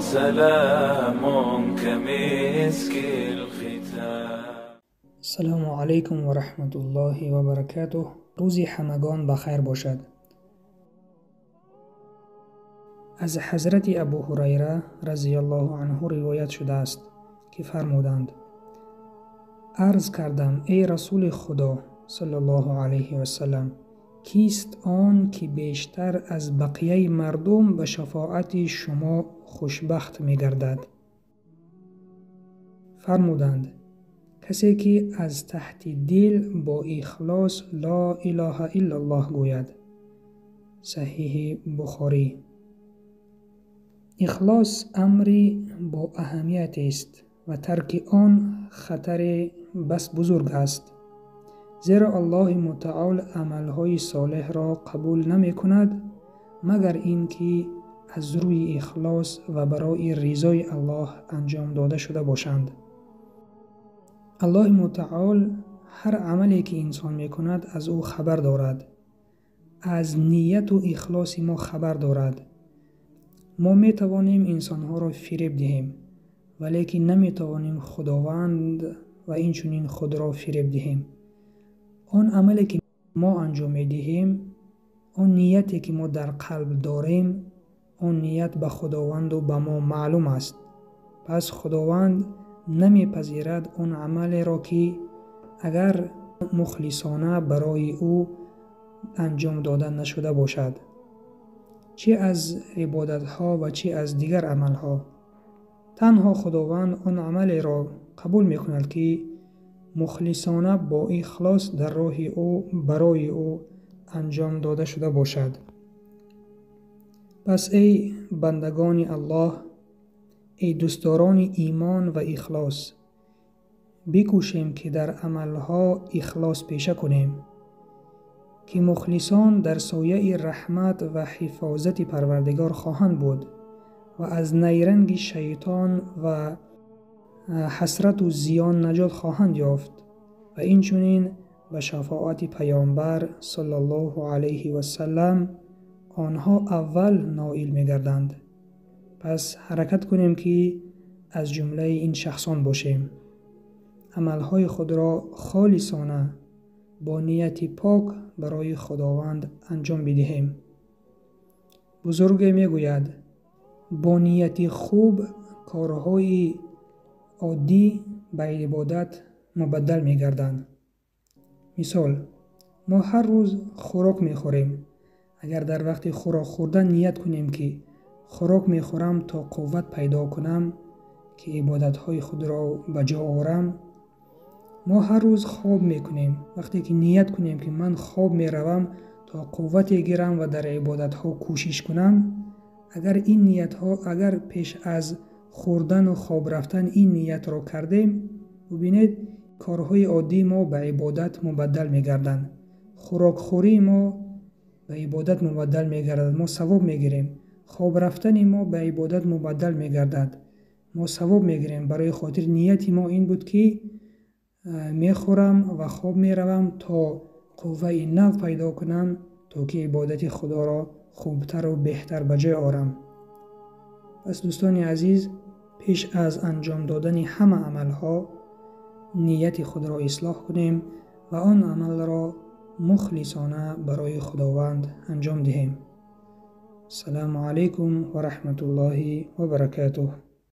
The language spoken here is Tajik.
سلام كمسك الختام. Ассалому алайкум ва раҳматуллоҳи ва баракатуҳ. Рӯзи ҳамагон ба хайр бошад. Аз ҳазрати Абу Ҳурайра разияллоҳу анҳу ривоят шудааст, ки фармуданд: арз кардам, эй Расули Худо саллаллоҳу алайҳи вассалам, кист он ки бештар аз бақияи мардум ба шафоати шумо хушбахт мегардад? Фармуданд: касе ки аз таҳти дил бо ихлос ло илоҳа иллаллоҳ гӯяд. Саҳиҳи Бухорӣ. Ихлос амри бо аҳамиятест ва тарки он хатаре бас бузург аст, зеро Аллоҳи мутаол амалҳои солеҳро қабул намекунад, магар ин ки аз рӯи ихлос ва барои ризои Аллоҳ анҷом дода шуда бошанд. Аллоҳи мутаол ҳар амале ки инсон мекунад аз ӯ хабар дорад, аз нияту ихлоси мо хабар дорад. Мо метавонем инсонҳоро фиреб диҳем, валекин наметавонем Худованд ва инчунин худро фиреб диҳем. Он амале ки мо анҷом медиҳем, он нияте ки мо дар қалб дорем, он ният ба Худованду ба мо маълум аст. Пас Худованд намепазирад он амалеро ки агар мухлисона барои ӯ анҷом дода нашуда бошад, чӣ аз ибодатҳо ва чӣ аз дигар амалҳо. Танҳо Худованд он амалеро қабул мекунад, ки мухлисона бо ихлос дар роҳи ӯ барои ӯ анҷом дода шуда бошад. Пас эй бандагони Аллоҳ, эй дӯстдорони имон ва ихлос, бикӯшем, ки дар амалҳо ихлос пеша кунем, ки мухлисон дар сояи раҳмат ва ҳифозати Парвардигор хоҳанд буд ва аз найранги шайтон ва ҳасрату зиён наҷот хоҳанд ёфт ва инчунин ба шафоати Паёмбар саллаллоҳу алайҳи вассалам онҳо аввал ноил мегарданд. Пас ҳаракат кунем, ки аз ҷумлаи ин шахсон бошем. Амалҳои худро холисона бо нияти пок барои Худованд анҷом бидиҳем. Бузурге мегӯяд: бо нияти хуб корҳои оддӣ ба ибодат мубаддал мегарданд. Мисол, мо ҳар рӯз хӯрок мехӯрем. Агар дар вақти хӯрок хӯрдан ният кунем, ки хӯрок мехӯрам то қувват пайдо кунам, ки ибодатҳои худро ба ҷо орам. Мо ҳар рӯз хоб мекунем. Вақте ки ният кунем, ки ман хоб меравам то қуввате гирам ва дар ибодатҳо кӯшиш кунам, агар ин ниятҳо, агар пеш аз хӯрдану хоб рафтан ин ниятро кардем, бубинед, корҳои оддии мо ба ибодат мубаддал мегарданд. Хӯрокхӯрии мо ба ибодат мубаддал мегардад, мо савоб мегирем. Хоб рафтани мо ба ибодат мубаддал мегардад, мо савоб мегирем. Барои хотир нияти мо ин буд, ки мехӯрам ва хоб меравам то қувваи нав пайдо кунам, то ки ибодати Худоро хубтару беҳтар ба ҷой орам. Пас дӯстони азиз, пеш аз анҷом додани ҳама амалҳо нияти худро ислоҳ кунем ва он амалро мухлисона барои Худованд анҷом диҳем. Ассалому алайкум ва раҳматуллоҳи ва баракатуҳ.